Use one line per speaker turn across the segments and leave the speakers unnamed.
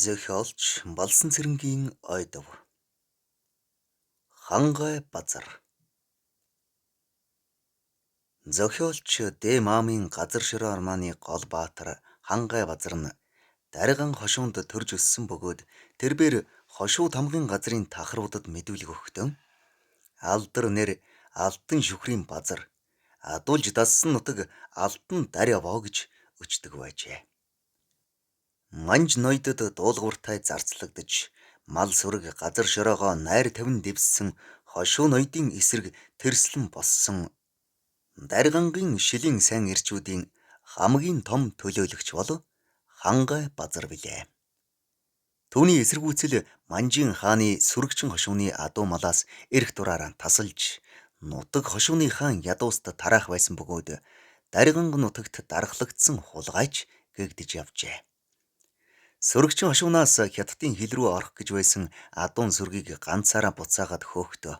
Зохиолч Балсан Цэрэнгийн Ойдов. Хангай базар. Зохиолч Д Маамын Газар шороо романы гол баатар Хангай базар нь Дарган хошуунд төрж өссөн бөгөөд тэрбээр хошуу тамгын газрын тахруудад мэдүүлэг өгөхдөө алдар нэр Алтан шүхрийн базар, адуулж дассан нутаг Алтан дарь овоо гэж өчдөг байжээ. Манж ноёдод дуулууртай зарцлагдаж, мал сүрэг газар шороогоо найр тавин дэвссэн хошуу ноёдын эсрэг тэрслэн боссон Даргангийн шилийн сайн эрчүүдийн хамгийн том төлөөлөгч бол Хангай базар билээ. Түүний эсэргүүцэл Манжин хааны сүрэгчин хошууны адуу малаас эрх дураараа тасалж нутаг хошууны хаан ядууст тараах байсан бөгөөд Дарганг нутагт дархлагдсан хулгайч гэгдэж явжээ. Сүрэгчин хошуунаас хятадын хил рүү орох гэж байсан адуун сүргийг ганцаараа буцаагаад хөөхтөө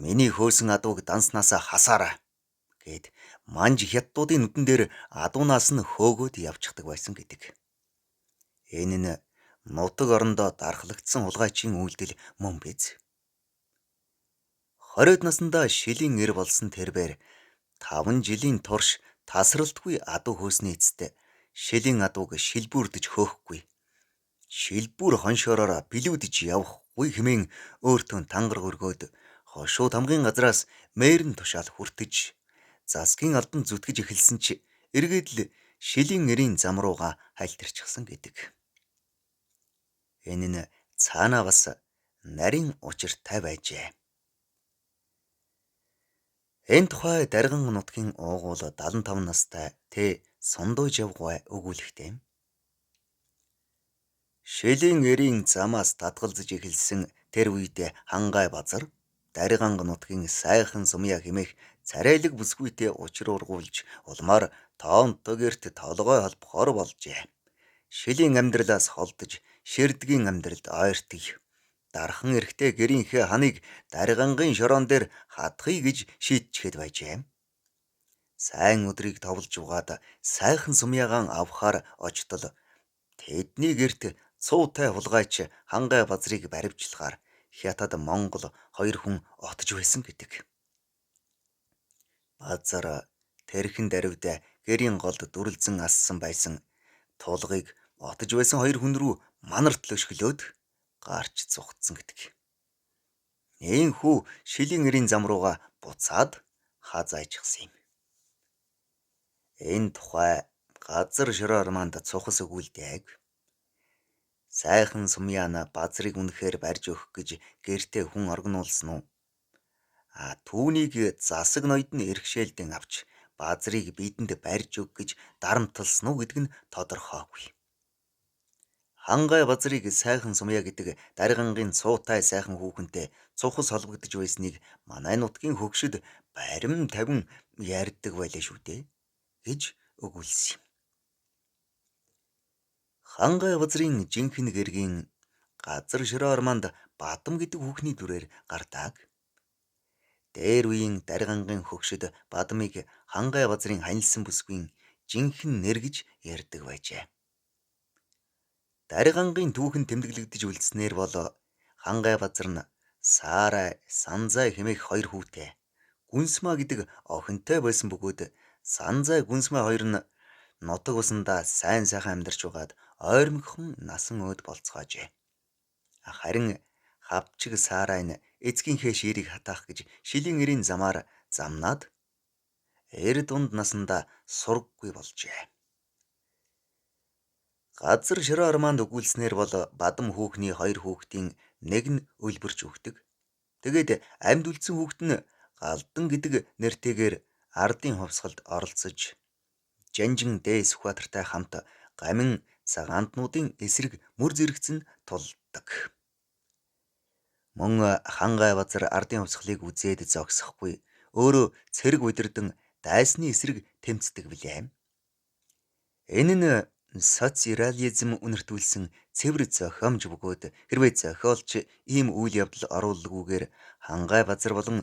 "Миний хөөсөн адууг данснаасаа хасаарай" гэд манж хятадуудын нүдэн дээр адуунаас нь хөөгөөд явчихдаг байсан гэдэг. Энэ нь нутаг орондоо дархлагдсан хулгайчийн үйлдэл мөн биз. 20-од наснда шилийн эр болсон тэрбээр 5 жилийн турш тасралтгүй адуу хөөсний эцэст шилийн адууг шилбүүрдэж хөөхгүй, шилбүүр хоншоороор билүүдэж явахгүй хэмээн өөртөө тангараг өргөөд хошуу тамгын газраас мэрэн тушаал хүртэж засгийн албанд зүтгэж эхэлсэн ч эргээд л шилийн эрийн зам руугаа хальтарчихсан гэдэг. Энэ нь цаанаа бас нарийн учиртай байжээ. Энэ тухай Дарган нутгийн уугуул 75 настай Т Сундуй Жавгай өгүүлэхтэй. Шилийн эрийн замаас татгалзаж эхэлсэн тэр үед Хангай базар Дарганг нутгийн сайхан сумья хэмээх царайлаг бүсгүйтэй учир ургуулж улмаар тоонтой гэрт толгой холбохоор болжээ. Шилийн амьдралаас холдож ширдгийн амьдралд ойртъё. Дархан эрхтэй гэрийнхээ ханыг Даргангийн шороон дээр хатахъя гэж шийдчихэд байжээ. Сайн өдрийг товлж угаад сайхан сумьягаан авахаар очтол тэдний гэрт цуутай хулгайч Хангай базрыг баривчлахаар Хятад Монгол хоёр хүн отож байсан гэдэг. Базар тэрхэн даруйд гэрийн голд дүрлзэн ассан байсан тулгыг отож байсан хоёр хүн рүү манарт лөшгөлөөд гарч зугтсан гэдэг. Ийхүү шилийн эрийн зам руугаа буцаад хазайчихсан юм. Энэ тухай Газар шороо романд цухас өгүүлдэг. Сайхан сумьяана базрыг үнэхээр барьж өгөх гэж гэртээ хүн оргинуулсан уу? А түүнийг засаг ноёд нь эрхшээлдэн авч базрыг бидэнд барьж өг гэж дарамтлсан уу гэдэг нь тодорхойгүй. Хангай базрыг сайхан сумья гэдэг Даргангийн цуутай сайхан хүүхэнтэй цухас холбогдож байсныг манай нутгийн хөгшид барим тавин ярьдаг байлаа шүү дээ гэж өгүүлсэн юм. Хангай базрын жинхэнэ гэргийн Газар шороо романд Бадам гэдэг хүүхний дүрээр гардаг. Дээр үеийн Даргангийн хөгшид Бадмыг Хангай базрын ханилсан бүсгүйн жинхэнэ нэр гэж ярьдаг байжээ. Даргангийн түүхэн тэмдэглэгдэж үлдснээр бол Хангай базар нь Саарай, Санзай хэмээх хоёр хүүтэй Гүнсмаа гэдэг охинтой байсан бөгөөд Санзай, Гүнсмаа хоёр нь нутаг усандаа сайн сайхан амьдарч байгаад ойрмогхон насан өөд болцоожээ. Харин хавчиг Саарай нь эцгийнхээ ширийг хатаах гэж шилийн эрийн замаар замнаад эр дунд насандаа сурггүй болжээ. Газар шороо романд өгүүлснээр бол Бадам хүүхний хоёр хүүхдийн нэг нь өлбөрч өгдөг. Тэгээд амьд үлдсэн хүүхэд нь Галдан гэдэг нэртэйгээр ардын хувьсгалд оролцож Жанжин Дэ Сүхбаатартай хамт гамин цагаантнуудын эсрэг мөр зэрэгцэн тулдаг. Мөн Хангай базар ардын хувьсгалыг үзээд зогсохгүй өөрөө цэрэг удирдан дайсны эсрэг тэмцдэг билээ. Энэ нь соцреализм үнэртүүлсэн цэвэр зохиомж бөгөөд хэрвээ зохиолч ийм үйл явдал оруулалгүйгээр Хангай базар болон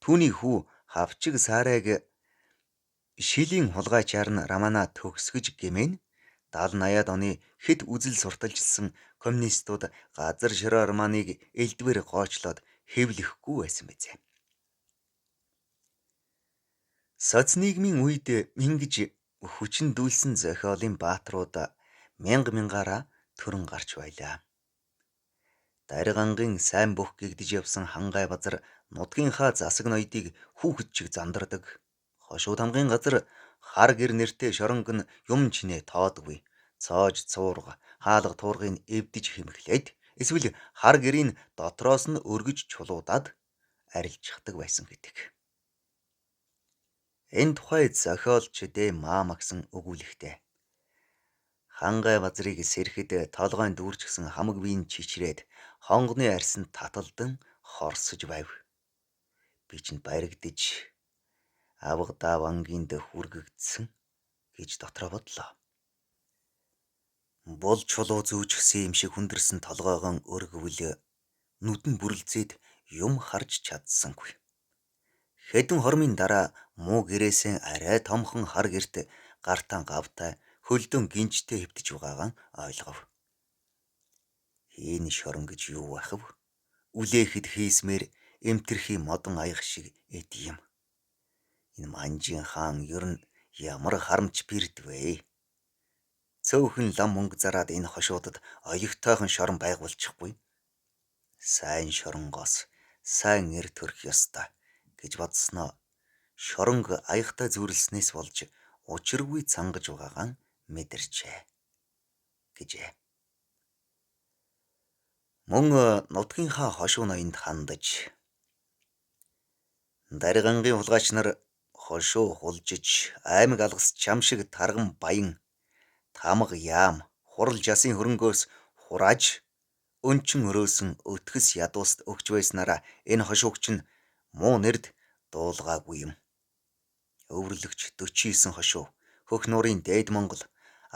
түүний хүү Хавчиг Саарайг шилийн хулгайчаар нь романаа төгсгөж гэмээн 70 80-ад оны хэд үзэл сурталчилсан коммунистууд газар шороо арманыг элдвээр гоочлоод хэвлэхгүй байсан биз. Соцнигмийн үед ингэж хүчин дүүлсэн зохиолын бааtruуд мянга мянгаараа төрөн гарч байлаа. Даригангийн сайн бүх гэгдэж явсан Хангай базар нутгийнхаа засаг ноёдыг хүүхэд чиг зандардаг. Хошуу тамгын газар хар гэр нэртэй шоронг нь юм чинээ тоодгүй. Цоож цуурга, хаалга туургыг эвдэж хэмхлээд эсвэл хар гэрийн дотроос нь өргөж чулуудаад арилжчихдаг байсан гэдэг. Энэ тухай зохиолч Д. Маамагсан өгүүлэхтэй. Хангай базрыг сэрхэд толгойн дүүрчгсэн хамаг биеийн чичрээд хонгоны арьсанд таталдан хорсож байв. Би чинь баригдаж авгадаа вангинд хүргэгдсэн гэж дотроо бодлоо. Бул чулуу зүүжгсэн юм шиг хүндэрсэн толгойгон өргөвл нүдэн бүрлзээд юм харж чадсангүй. Хэдэн хормын дараа муу гэрээсээ арай томхон хар гэрт гартаа гавтай хөлдөн гинжтэй хэвтэж байгаагаа ойлгов. Энэ шорон гэж юу байх вэ? Үлээхэд хийсмээр эмтэрхий модон аяг шиг эд юм. Энэ манжин хаан ер нь ямар харамч бирд вэ? Цөөхөн лам мөнгө зараад энэ хошуудад оёгтойхон шорон байгуулчихгүй. Сайн шоронгоос сайн эр төрөх ёстой гэж бодсноо шоронг аягтай зүүрлснээс болж учиргүй цангаж байгаагаа мэдэрчээ гэжээ. Мөн нутгийнхаа хошуу ноёнд хандаж Даригангийн хулгайч нар хошуу хулжиж аймаг алгас чам шиг тарган баян тамга яам хурал жасын хөрөнгөөс хурааж өнчин өрөөсөн өтгөс ядууст өгч байснараа энэ хошуугч нь муу нэрд дуулгаагүй юм. Өвөрлөгч 49 хошуу хөх нуурын дээд Монгол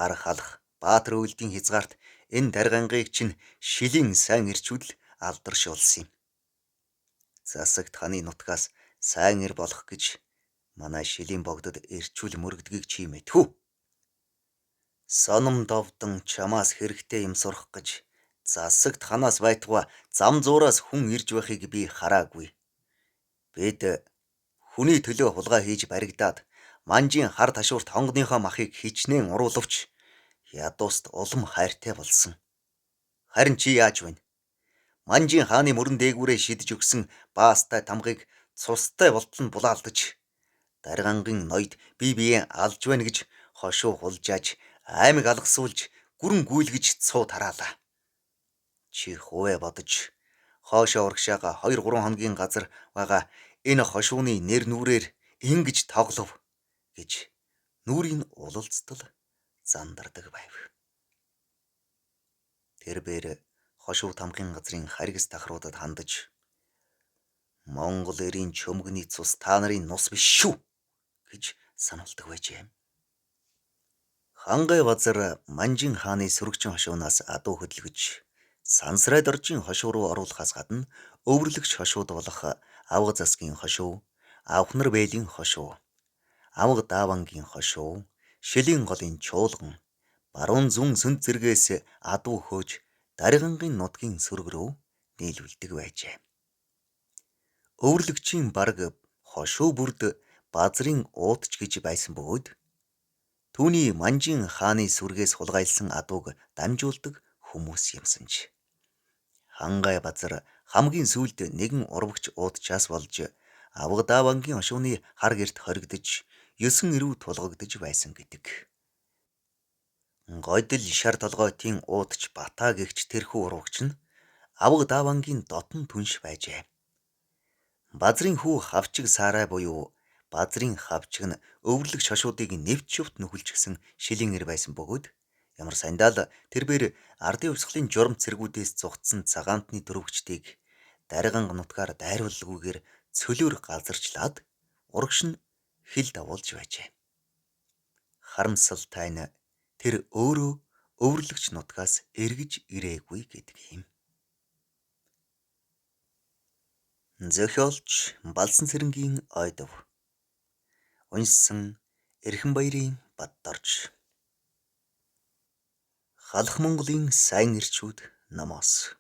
ар халах Баатар үйлдийн хязгаарт энэ даргангийг чинь шилийн сайн эрчүүд л алдаршуулсан юм. Засагт ханы нутгаас сайн эр болох гэж манай шилийн богдод эрчүүл мөрөгдгийг чи мэдхүү. Соном довдон чамаас хэрэгтэй юм сурах гэж засагт ханаас байтугай зам зуураас хүн ирж байхыг би хараагүй. Бид хүний төлөө хулгай хийж баригдаад манжийн хар ташуурт хонгоныхоо махыг хичнээн уруулвч ядууст улам хайртай болсон. Харин чи яаж вэ? Манжийн хааны мөрөн дээгүүрээ шидэж өгсөн баастай тамгыг цустай болтол нь булаалдаж даргангийн ноёд бие биеэ алж байна гэж хошуу хулжааж аймаг алгасуулж гүрэн гүйлгэж цуу тараалаа. Чи хувээ бодож хоошоо урагшаага 2 3 хоногийн газар байгаа энэ хошууны нэр нүрээр ингэж тоглов гэж нүрийн улалцтал зандардаг байв. Тэр бээр хошуу тамгын газрын харгас тахруудад хандаж Монгол эрийн чөмгөний цус та нарын нус биш шүү гэж сануулдаг байжээ. Хангай базар Манжин хааны сөрөгчин хошуунаас адуу хөдөлгөж Сансрай доржийн хошуу руу оруулахаас гадна өвөрлөгч хошууд болох авга засгийн хошуу, авхнар бэлийн хошуу, авга даавангийн хошуу, шилийн голын чуулган, баруун зүүн сүнд зэргээс адуу хөөж даргангийн нутгийн сүрэг рүү нийлүүлдэг байжээ. Өвөрлөгчийн бараг хошуу бүрд базрын уутч гэж байсан бөгөөд түүний Манжин хааны сүргээс хулгайлсан адууг дамжуулдаг хүмүүс юмсан ч. Хангай базар хамгийн сүүлд нэгэн урвагч уутчаас болж Авгадаавангийн хошууны хар гэрт хоригдож 9 эрүү тулгагдж байсан гэдэг. Гойдол шар толгойтын уутч Бата гэгч тэрхүү урвагч нь Авгадаавангийн дотн түнш байжээ. Базрын хүү хавчиг саарай буюу базрын хавчиг нь өвөрлөгч хошуудыг нэвт шувт нүхэлжсэн шилийн эр байсан бөгөөд ямар сандал тэрбээр ардын хувьсгалын журам цэргүүдээс зугтсан цагаантны дөрвөгчдийг дарганг нутгаар дайруулалгүйгээр цөлөөр газарчлаад урагш нь хил давуулж байжээ. Харамсалтай нь тэр өөрөө өвөрлөгч нутгаас эргэж ирээгүй гэдэг юм. Зохиолч Балсан Цэрэнгийн ойдов. Уншсан Эрхэн Баярын Баддорж. Халах Монголын сайн эрчүүд номоос.